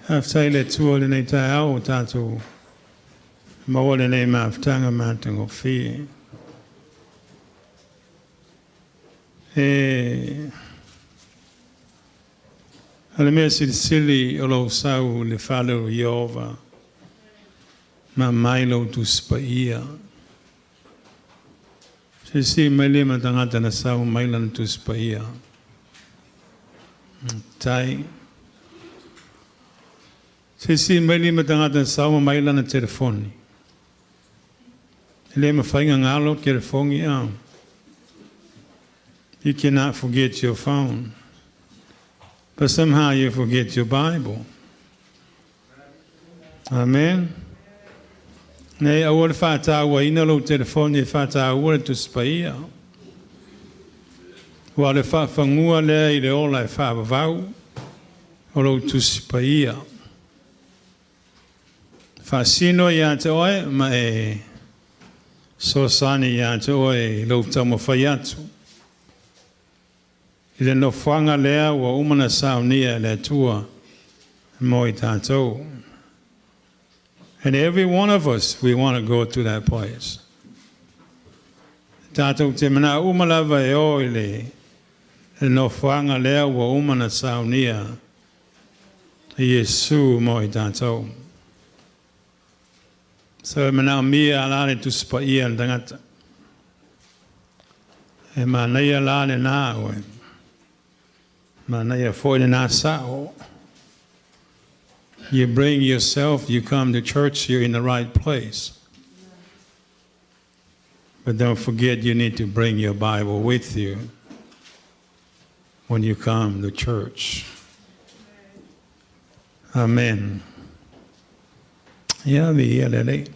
Faafetai i le Atua i lenei taeao ua tatou maua lenei mafutaga matagofie. E o le mea silisili o lou sau i le fale o Ieova ma mai lou Tusi Paia. Silisili mai lea ma tagata na sau mai lana Tusi Paia. Tai. Silisili mai lea ma tagata na sau ma mai lana telefoni. E le mafai ona galo telefoni a. You cannot forget your phone. But somehow you forget your Bible. Amen. Nei, aua le faatauaina lou telefoni e faataua le Tusi Paia. Ua o le faafanua lea i le ola e faavavau o lou Tusi Paia. Faasino ia te oe ma e fesoasoani ia te oe i lou taumafai atu i le nofoaga lea ua uma ona saunia e le Atua mo i tatou. And every one of us, we want to go to that place. Tatou te manao uma lava e o i le nofoaga lea ua uma ona saunia e Iesu mo i tatou. So e manaomia la le Tusi Paia a le tagata. E manaia la lena oe. Manaia foi lena sao. You bring yourself, you come to church, you're in the right place. But don't forget you need to bring your Bible with you when you come to church. Amen. Ia viia le Alii.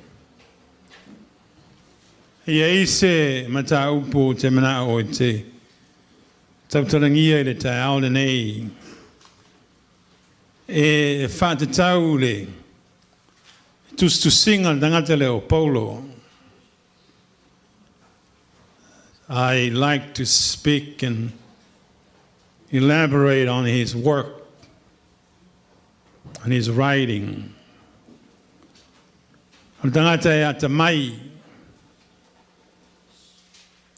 E i ai se mataupu ou te manao e te tautalagia i le taeao lenei e faatatau le tusitusiga a le tagata lea o Paulo. I like to speak and elaborate on his work and his writing. O le tagata e atamai,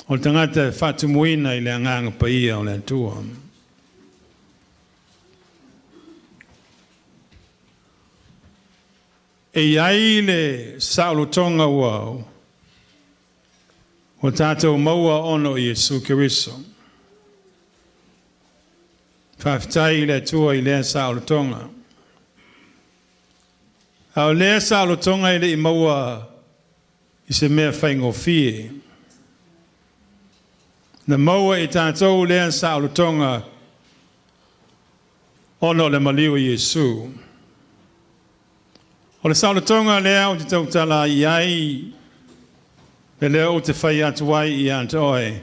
o le tagata e faatumuina i le Agaga Paia o le Atua. E i ai le saolotoga ua ua tatou maua ona o Iesu Keriso. Faafetai i le Atua i lea saolotoga. A o lea saolotoga e le i maua i se mea faigofie. Na maua e tatou lea saolotoga ona o le maliu o Iesu. O le saolotoga lea ou te tautala i ai, me lea ou te fai atu ai ia te oe,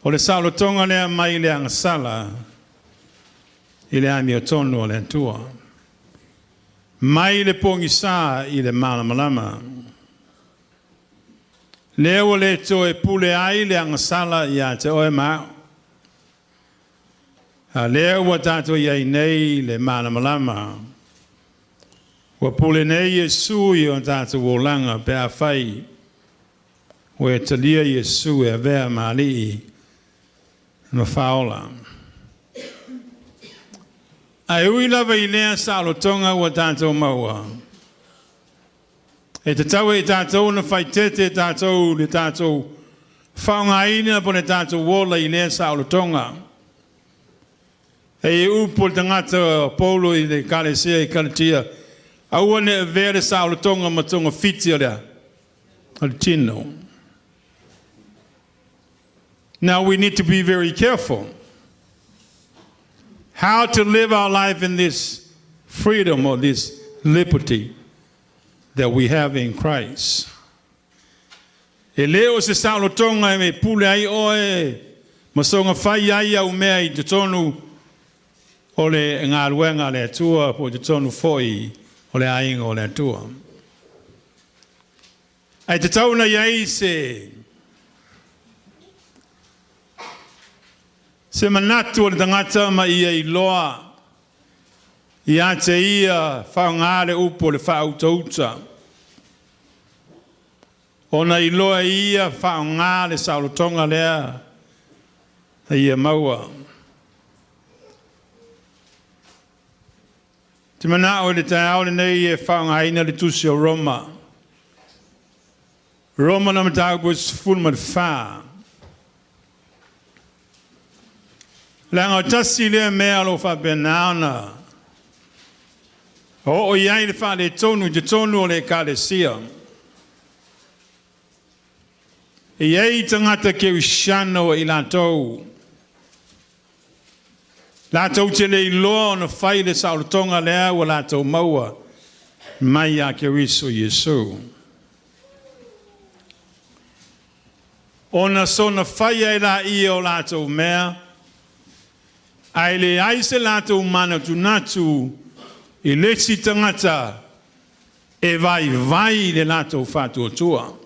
o le saolotoga lea mai le agasala i le amiotonu a le Atua, mai le pogisa i le malamalama. Lea ua le toe pule ai le agasala ia te oe ma au. A lea ua tatou i ai nei le malamalama, ua pule nei Iesu i o tatou olaga pe afai ua e talia Iesu e avea ma Alii ma Faaola. Ae ui lava i lea saolotoga ua tatou maua, e tatau e tatou ona faaeteete tatou le tatou faaaogaina po le tatou ola i lea saolotoga. E i upu o le tagata o Paulo i le Ekalesia i Kalatia, aua ne i avea le saolotoga ma togafiti o le o le tino. Now we need to be very careful how to live our life in this freedom or this liberty that we have in Christ. E le o se saolotoga e pule ai oe ma soona fai ai au mea i totonu o le galuega a le Atua po o totonu foi o le aiga o le Atua. Ae tatau ona i ai se se manatu o le tagata ma ia iloa Ia te ia faaaoga le upu o le faautauta. Ona iloa e ia faaaoga le saolotoga lea na ia maua. Te manao i le taeao lenei e faaaogaina le tusi o Roma. Roma na mataupu e 14. Leaga o tasi lea mea o lo o faapena ona oo i ai le faaletonu i totonu o le ekalesia. E i ai tagata kerisiano i latou, latou te le iloa ona fai le saolotoga lea ua latou maua mai ia Keriso Iesu. Ona soona fai ai laia o latou mea, ae leai se latou manatunatu i le isi tagata e vaivai le latou faatuatua.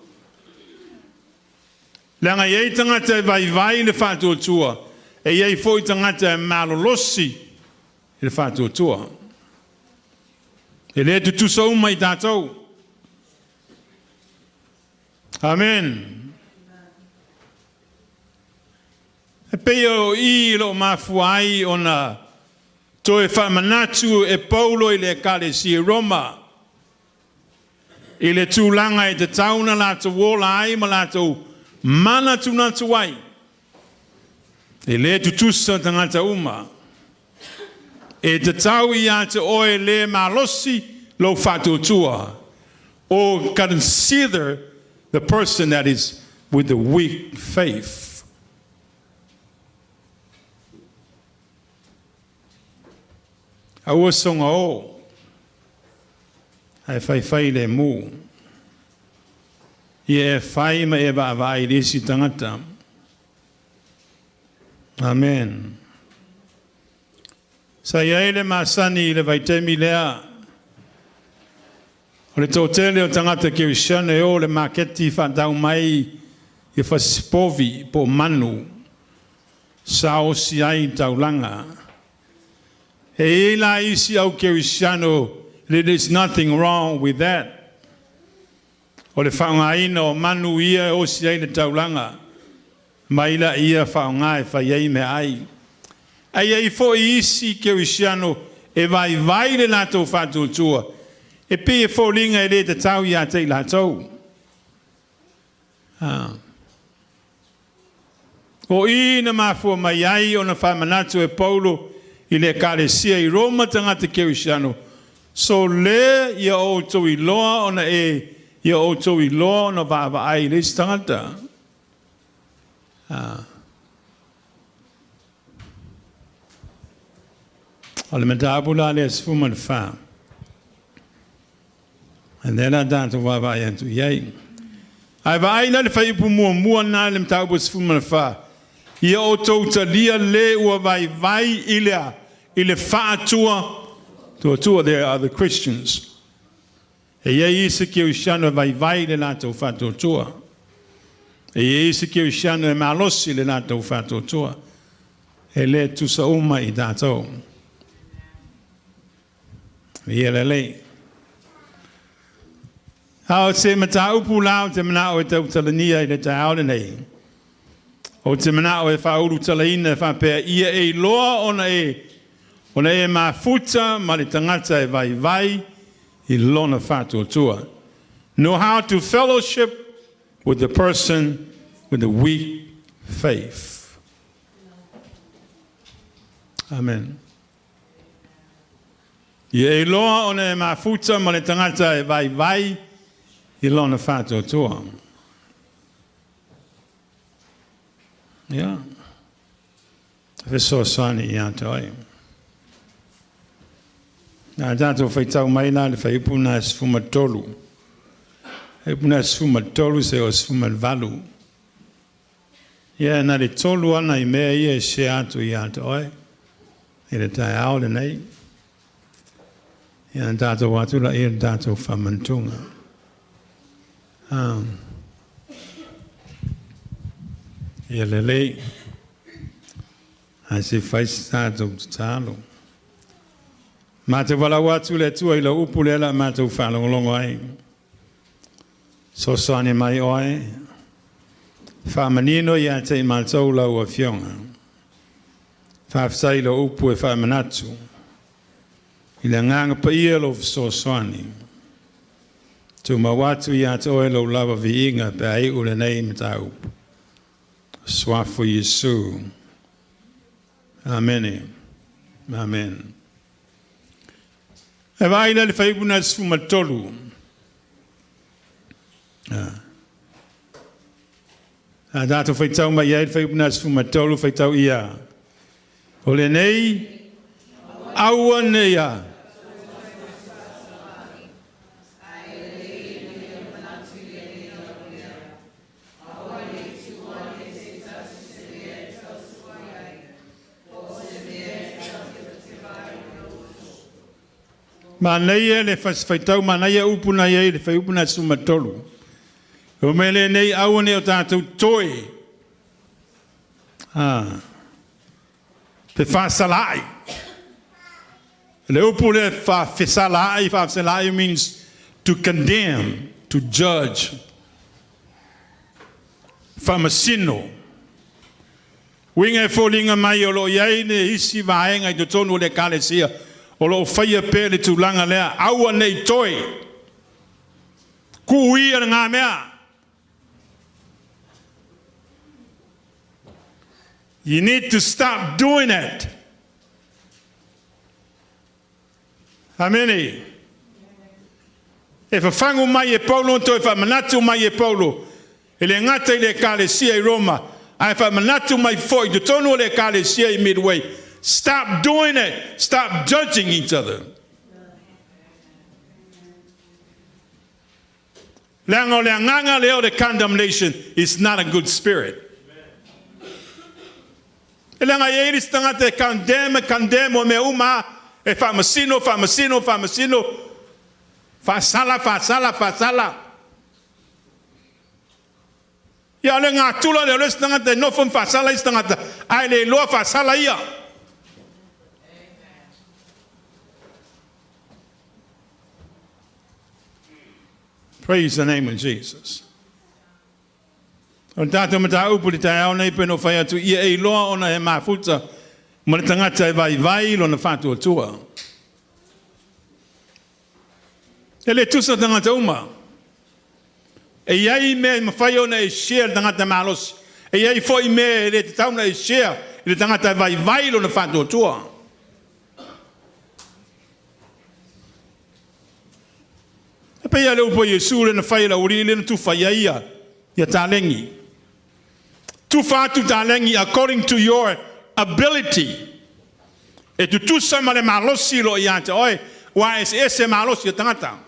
Leaga e i ai tagata e vaivai le faatuatua, e i ai foi tagata e malolosi i le faatuatua. E le tutusa uma i tatou. Amen. E pei o i lo mafua ai ona toe faamanatu e Paulo i le ekalesia i Roma i le tulaga e tatau ona latou ola ai ma latou manatunatu ai. E le tutusa tagata uma. E tatau ia te oe le malosi lou faatuatua, or consider the person that is with the weak faith. Aua soga o, ae faifai le mu. Ia e fai ma e vaavaai i le isi tagata. Amen. Sa i ai le masani i le vaitaimi lea, o le toatele o tagata kerisiano e o i le maketi faatau mai i fasipovi po o manu, sa osi ai taulaga. E i ai la isi au kerisiano, there is nothing wrong with that. O le faaaogaina o manu ia e osi ai le taulaga, mai la ia faaaoga e fai ai meaai. Ae i ai foi isi kerisiano e vaivai le latou faatuatua, e pei e foliga e le tatau ia te i latou. Ah. O i na mafua mai ai ona faamanatu e Paulo i le ekalesia i Roma tagata kerisiano, so le ia outou iloa ona e ia outou iloa ona vaavaai i le isi tagata. Ah. O le mataupu la lea 14. A lea la tatou vaavaai atu i ai. Ae vaai la le fuaiupu muamua lena i le mataupu 14. Ia outou talia le ua vaivai i le faatua tuatua. There are the Christians. E i ai isi kerisiano e vaivai le latou faatuatua. E i ai isi kerisiano e malosi le latou faatuatua. E le tutusa uma i tatou. Ia lelei. A o se mataupu la o te manao e tautalania i le taeao lenei. O te manao e faaulutalaina e faapea ia e iloa ona e mafuta ma le tagata e vaivai i lona faatuatua. Know how to fellowship with the person with the weak faith. Amen. Ia e iloa ona e mafuta ma le tagata e vaivai i lona faatuatua. Ia. Fesoasoani ia te oe. Na tatou faitau mai la le fuaiupu na 13. Fuaiupu na 13 se o 18. Ia na le tolu ana i mea ia e share atu ia te oe. I le taeao lenei. Ia na tatou atu la ia le tatou faamanatuga. Ia lelei. Ae se fai se tatou tatalo. Matou valaau atu le Atua i lau upu lea la matou faalogologo ai. Sosoani mai oe, faamanino ia te i matou lau afioga. Faafetai i lau upu e faamanatu. I le agaga paia lou fesoasoani. Tumau atu ia te oe lou lava viiga pe a iu lenei mataupu. Suafa o Iesu. Amene. Amen. E vaai lea i le fuaiupu na 13. A tatou faitau mai ai le fuaiupu na 13, faitau ia. O lenei, aua ne i a. Manaia le faitau, manaia upu na i ai le fuaiupu na 13. O mea lenei aua ne o tatou toe. Fefaasalaai. Le upu le faafesalaai, faafesalaai means to condemn, to judge. Faamasino. Uiga e foliga mai o lo o i ai le isi vaega i totonu o le ekalesia o lo o faia pea le tulaga lea, aua ne i toe. Tuu ia lena mea. You need to stop doing it. Amene. E fafagu mai e Paulo toe faamanatu mai e Paulo. E le gata i le ekalesia i Roma, ae faamanatu mai foi totonu o le ekalesia i Midway. Stop doing it. Stop judging each other. Leaga o le agaga lea o le condemnation is not a good spirit. E leaga e i ai le isi tagata e condemn, condemn o mea uma e faamasino, faamasino, faamasino, faasala, faasala, faasala. Ia o le gatula lea o le isi tagata e nofo ma faasala isi tagata, ae le iloa faasala ia. Praise the name of Jesus. O le tatou mataupu i le taeao nei pe no fai atu ia e iloa ona e mafuta ma le tagata e vaivai lona faatuatua. E le tusa tagata uma. E i ai mea e mafai ona e share le tagata malosi. E i ai foi mea e le tatau ona e share i le tagata e vaivai lona faatuatua. E pei lava le upu a Iesu lea na fai e le aualii lea na tufa i ai ia, ia taleni. Tufa atu taleni according to your ability. E tutusa ma le malosi o lo o ia te oe, ua eseese malosi o tagata.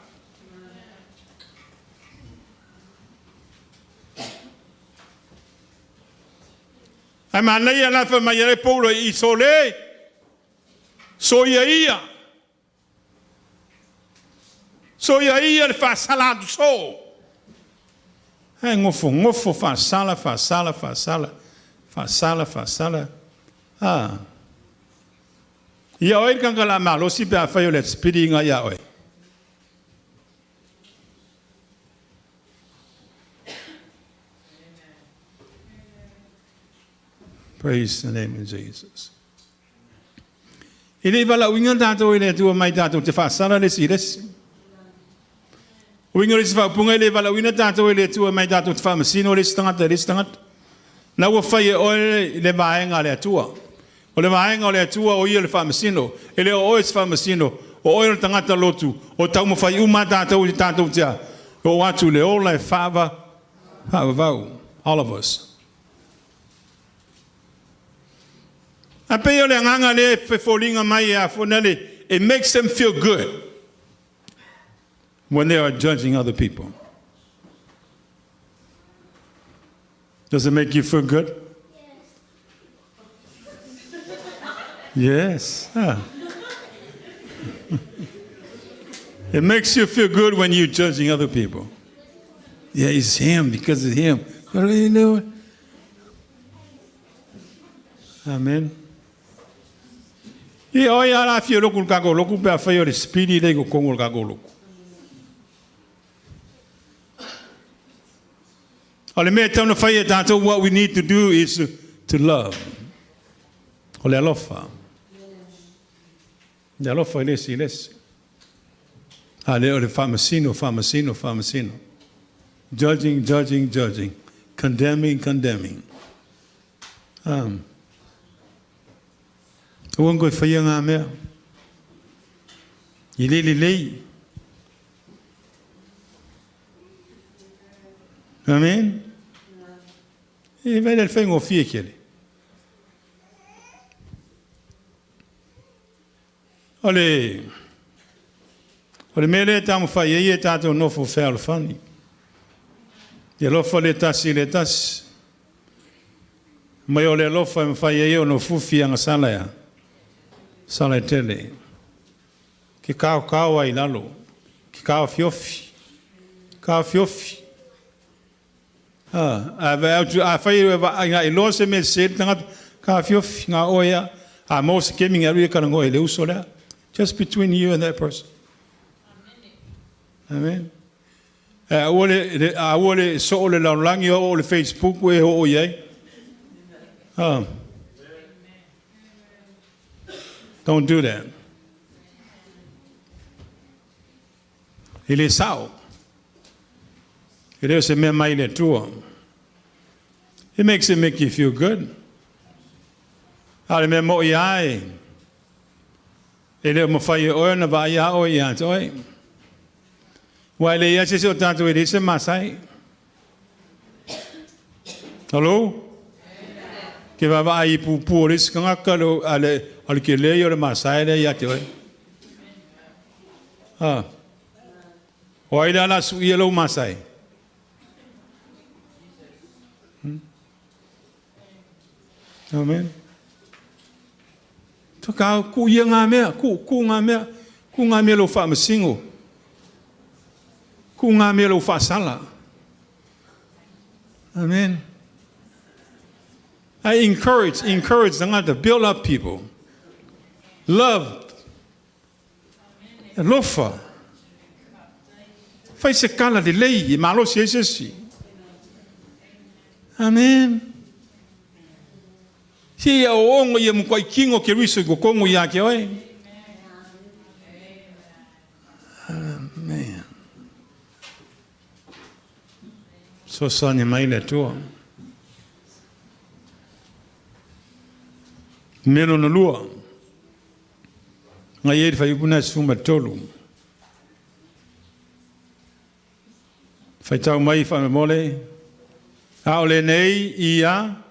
Ae manaia la fai mai ai Paulo i sole, soia ia. Soia ia le faasala atu soo. Ae gofogofo faasala, faasala, faasala, faasala, faasala. Ah. Ia oe le tagata la malosi pe afai o le sipiliga ia oe. Praise the name of Jesus. E le i valaauina tatou e le Atua mai tatou te faasala le isi i le isi. Uiga o le isi faaupuga e le valaauina tatou e le Atua mai tatou te faamasino le isi tagata i le isi tagata. Na ua fai e oe le vaega a le Atua. O le vaega o le Atua o ia le faamasino. E le o oe se faamasino, o oe o le tagata lotu, o taumafai uma tatou i tatou tea. O atu le ola e faava, faavavau. All of us. A pei o le agaga lea e fefoliga mai e afona le, it makes them feel good when they are judging other people. Does it make you feel good? Yes. Ah. It makes you feel good when you're judging other people. Yeah, it's him because it's him. What are you doing? Amen. Ia o ai a la fia loku le tatou lotu pe afai o le sipili lea i totonu o le tatou lotu. O le mea e tatau ona fai e tatou, what we need to do is to love. O le alofa. Le alofa i le isi i le isi. A le o le faamasino, faamasino, faamasino. Judging, judging, judging. Condemning, condemning. Aua ne toe faia ngā mea. I le lelei. Amen. E vai le faigofie tele. O le o le mea lea e taumafai ai e tatou nofo fealofani. Ia alofa le tasi i le tasi. Mai o le alofa e mafai ai ona fufi agasala ea. Sala e tele. Ke kaokao ai lalo. Ke taofiofi. Taofiofi. A afai e vaai nga iloa se mea sese le tagata, taofiofi na oe ia. A maua se kemi alu ia talanoa i le uso lea. Just between you and that person. Amen. Aua le, aua le soo le lalolagi o le Facebook e oo i ai. Ah. Don't do that. E le sao. E le o se mea mai le Atua. It makes it make you feel good. A le mea mo'i ai. E le o mawhai e oe na vaai a oe ia te oe. Ua e le ia se se o tātou e le se masai. Hello? Ke vaavaai i pupu o le isi tagata le ale o le kele o le masai le ia te oe. Ah. O ai le ala suia lou masai? Amen. Ka ku ia ngā mea, ku, ku ngā mea, ku ngā mea lou faamasino. Ku ngā mea lou faasala. Amen. I encourage, encourage tagata, build up people. Love. Alofa. Fai se tala lelei e malosi ai se isi. Amen. Si ia o ongo ia matuai tino Keriso i totonu ia te oe. Amen. Fesoasoani mai le Atua. Mea lona lua, ngai ai le fuaiupu lena e 13. Faitau mai faamolemole, a o lenei ia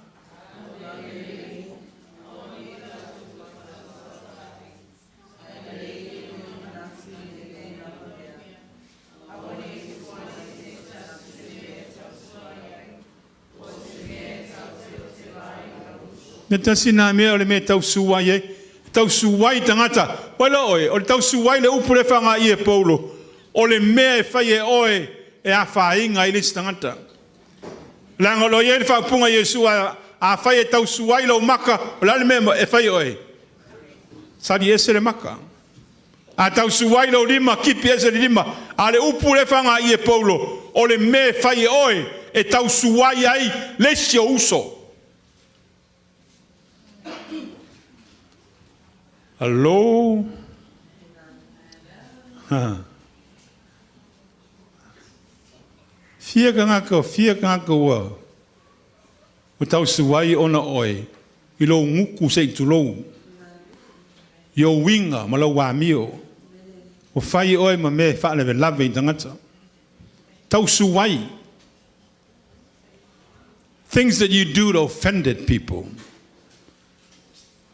Mea tasi nā mea o le mea e tau su ai ai. Tau su ai tagata. Wai la oe, o le tau su ai le upu le whangai e Paulo. O le mea e fai e oe e afaina ai le isi tagata. Leaga o lo o i ai le faaupuga a Iesu, afai e tau su ai lou maka, o le a le mea e fai e oe? Sali ese le maka. A tau su ai lou lima, kipi ese le lima. A le upu lea e faagaia e Paulo, o le mea e fai e oe e tau su ai ai le isi ou uso. Hello? Ha. Fia tagata, fia tagata ua ua tau su ai ona oe i lou gutu se i tulou, i ou uiga ma lou amio, ua fai oe ma mea e faalavelave i tagata. Tau su ai. Things that you do to offended people.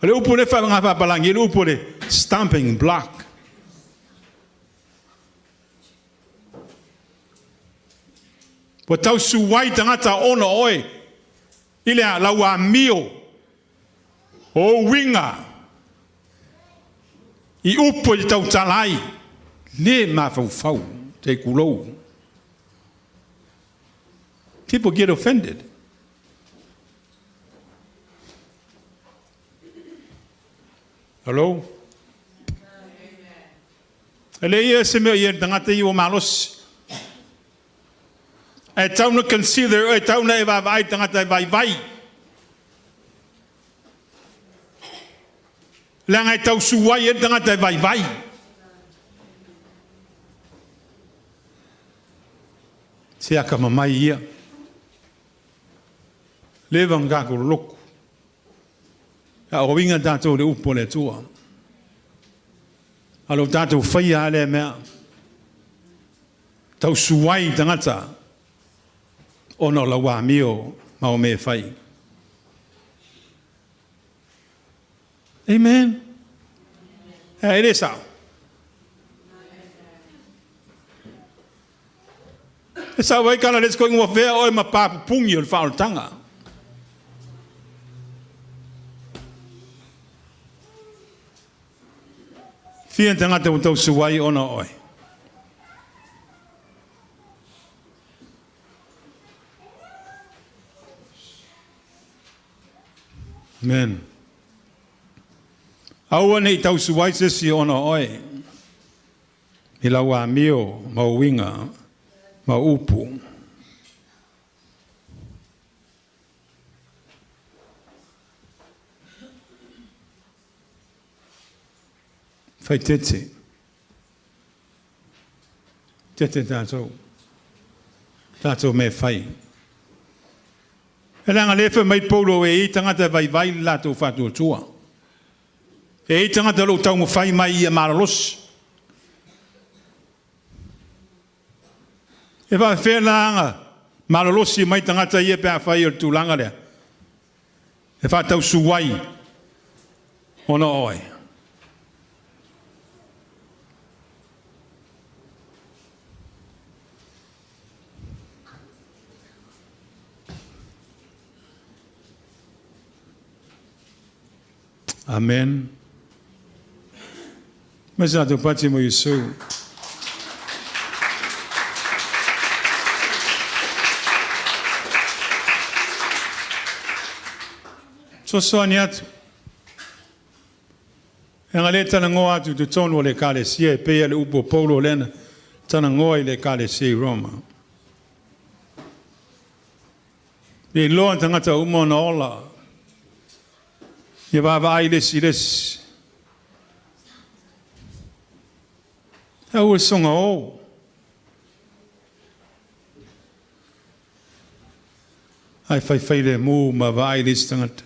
O le upu lea faapalagi, le upu o le stumbling block. Ua tau su ai tagata ona oe i le lau amio o uiga i upu e te tautala ai, le mafaufau te kulou. People get offended. Hello? E le ia se mea ia tagata i o malosi. E tau na consider, e tau na e vaavaai tagata e vaivai. Leaga e tau suai e tagata e vaivai. Se aka mamai ia. Leva ngā loku. A o winga tātou le upo le tua. A lo tātou whaia ale mea. Tau suai tangata. Ona o la wā mio ma o me whai. Amen. E le sao. E sao vai kana les ko ingoa fea oe ma papupungi o le whaoltanga. Fia tangata o tau suai ona oe. Amen. Aua nei tau suai se si ona oe. I lau amio, mau winga, mau upu. Whai tete. Tete tātou. Tātou me whai. E langa lefa mai paulo e i tangata vai vai lātou whātua tua. E i tangata lo taunga whai mai ia maralos. E wha whenanga maralosi mai tangata ia pe a whai o tūlanga lea. E wha tau suai ona oe. Amen. Mas a pati mo Yesu. So so ni atu. E ngale tana ngoa atu tu tonu le kale sia e pe le upo Paulo lena tana ngoa i le kale sia i Roma. Le loa tangata uma na ola. Ia vava ai lesi lesi. Au e songa o. Ai whai whai le mū ma vaai lesi tangata.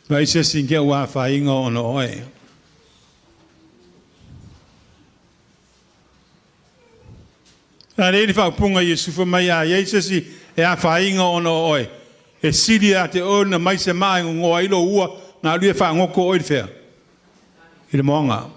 Vai se singe ua whainga ona oe. A reiri whaupunga Yesu fa mai a iei se si e a whainga ona oe. E siri a te ona mai se maa ngoa ilo ua ngā lui e whaangoko oi whea. I le moanga.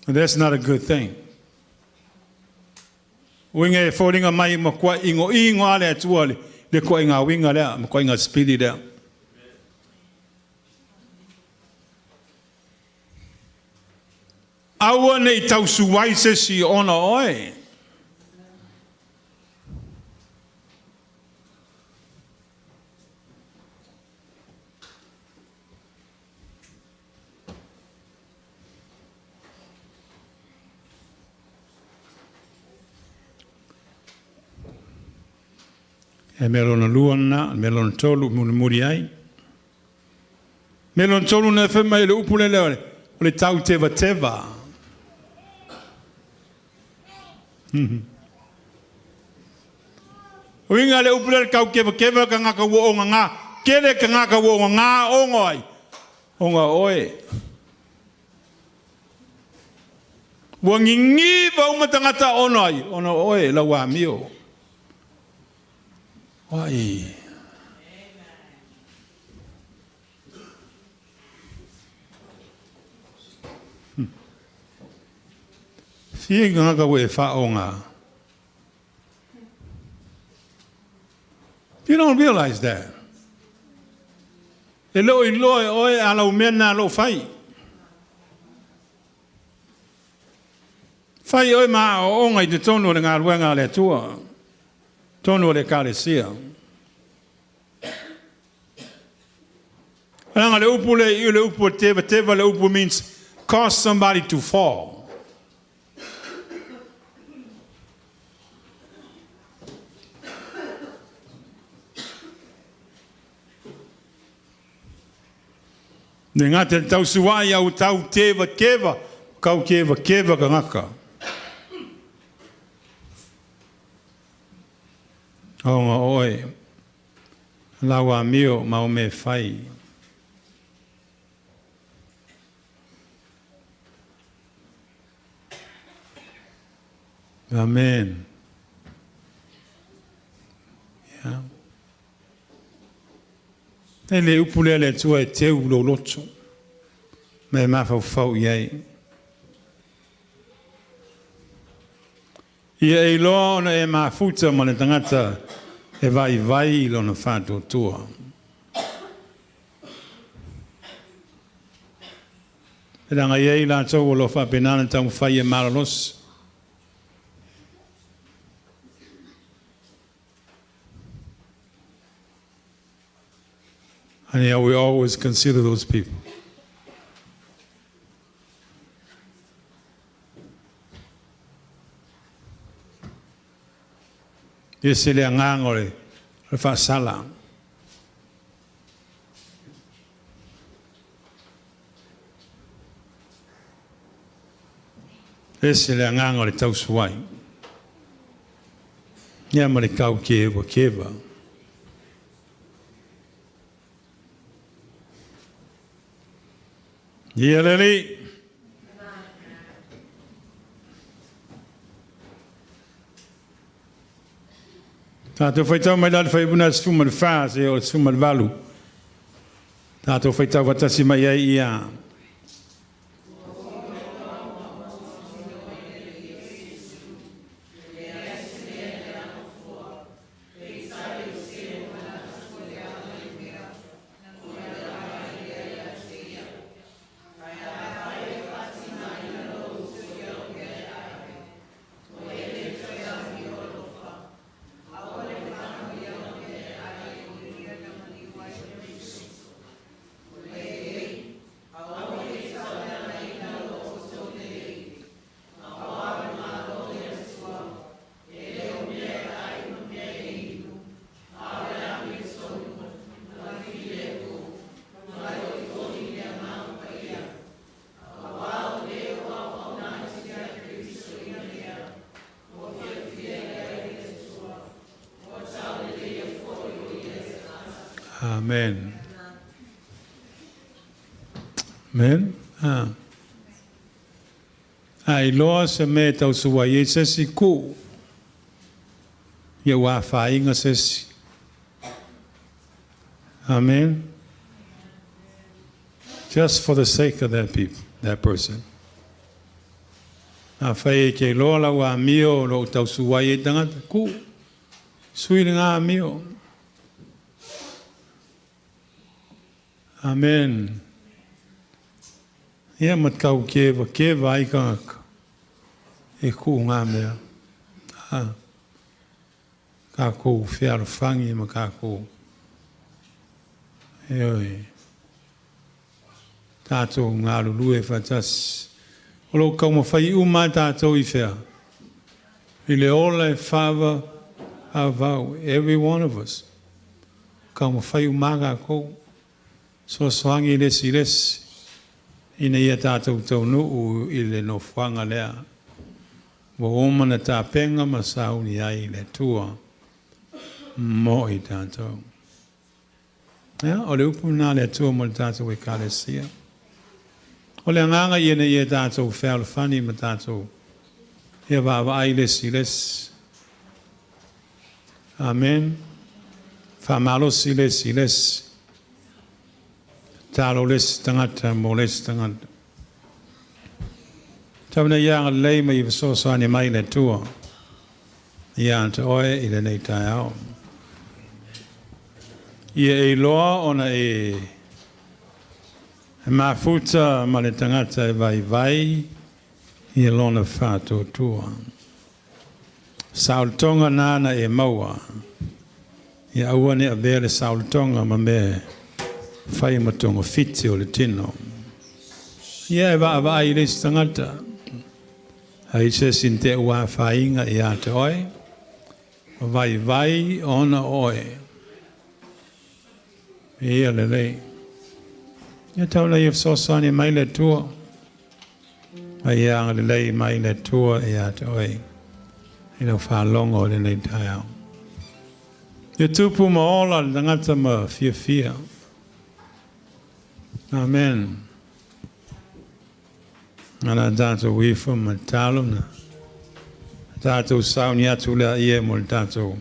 And that's not a good thing. Winga e fōringa mai ma kua ingo ingo ale atua le, le kua inga winga lea, ma kua inga spiri lea. Aua nei tau suai se si ona oe. E melona luana, melona tolu, muri ai. Melona tolu na whema i le upule leo, o le tau teva teva. O inga le upule le kau keva keva ka ngaka wo onga ngā, kele ka ngaka wo onga ngā onga ai. Onga oe. Ua ngingiva umatangata ona ai, ona oe lau amio. Wai. Fie ngaka we whaonga. You don't realize that. E lo i loe oe ala umena lo whai. Fai oe ma aoaoga i totonu o le galuega a le Atua, totonu o le Ekalesia. Leaga le upu lea i i, o le upu e tevateva, le upu means cause somebody to fall. Le gata i le tausuai a ua tau tevakeva, kau kevakeva kagaka. Ona oe, lau amio ma au mea e fai. Amen. Yeah. E le upu lea le Atua e teu lou loto, ma e mafaufau i ai. Ia e iloa ona e mafuta ma le tagata e vaivai i lona faatuatua. E leaga e i ai i latou o lo o faapena ona taumafai e malolosi. And yeah, we always consider those people. E ese le agaga o le faasala. E ese le agaga o le tausuai. Ia ma le kau kevakeva. Ia le Alii. Tatou faitau mai la le Fuaipuna 14 seia oo i le 18. Tatou faitau faatasi mai ai ia. Amen. Amen. Ah. A iloa se mea e tausuai ai se isi kuu, ia ua afaina se isi. Amen. Just for the sake of that people, that person. Afai e te iloa lau amio o lou tausuai ai tagata, kuu, sui lena amio. Amen. Ia ma tau kevakeva ai tagata e kuu ngā mea. Ah. Kākou fealofani ma kākou. Ioe. Tātou galulue faatasi. O lo o taumafai uma tātou i fea? I le ola e faavavau. Every one of us. Taumafai uma kākou. Soasoagi i le isi i le isi. Ina ia tātou taunuu i le nofoaga lea. Ua uma ona tapena ma sauni ai le Atua mo i tātou. Ia, o le upu lena a le Atua mo le tātou Ekalesia. O le agaga ia ina ia tātou fealofani ma tātou ia vaavaai le isi i le isi. Amen. Faamalosi le isi i le isi. Tatalo le isi tagata mo le isi tagata. Tau ina ia agalelei ma ia fesoasoani mai le Atua ia te oe i lenei taeao. Ia e iloa ona e mafuta ma le tagata e vaivai I lona faatuatua. Saolotoga lena na e maua. Ia aua ne i avea le saolotoga ma mea fai ma togafiti o le tino. Ia e vaavaai i le isi tagata. Ai se isi te ua afaina ia te oe, vaivai ona oe. Ia lelei. Ia tau laia fesoasoani mai le Atua. Ma ia agalelei mai le Atua ia te oe i lau faalogo i lenei taeao. Ia tupu ma ola le tagata ma fiafia. Amen. Ala tatou ifo ma tatalo na tatou sauni atu lea mo le tatou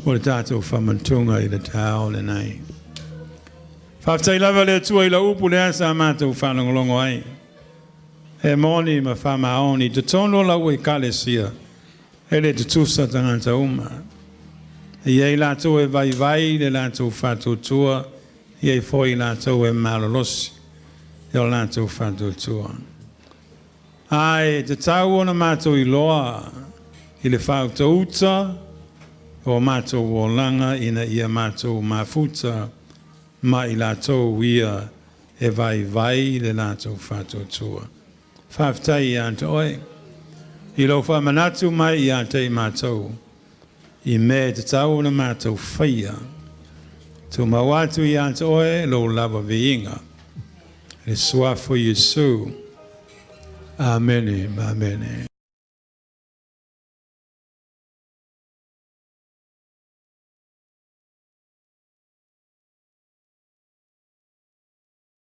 mo le tatou faamatuga i le taeao lenei. Faafetai lava le Atua i lau upu lea sa matou faalogologo ai. E moni ma faamaoni i totonu o lau ekalesia e le tutusa tagata uma. E i ai latou e vaivai le latou faatuatua, e i ai foi latou e malolosi i o latou faatuatua. Ae tatau ona matou iloa i le faautauta o matou olaga ina ia matou mafuta ma i latou ia e vaivai le latou faatuatua. Faafetai ia te oe. I lou faamanatu mai ia te i matou, i mea e tatau ona matou faia. Tumau atu ia te oe lou lava viiga. Le suafa o Iesu. Amene ma amene.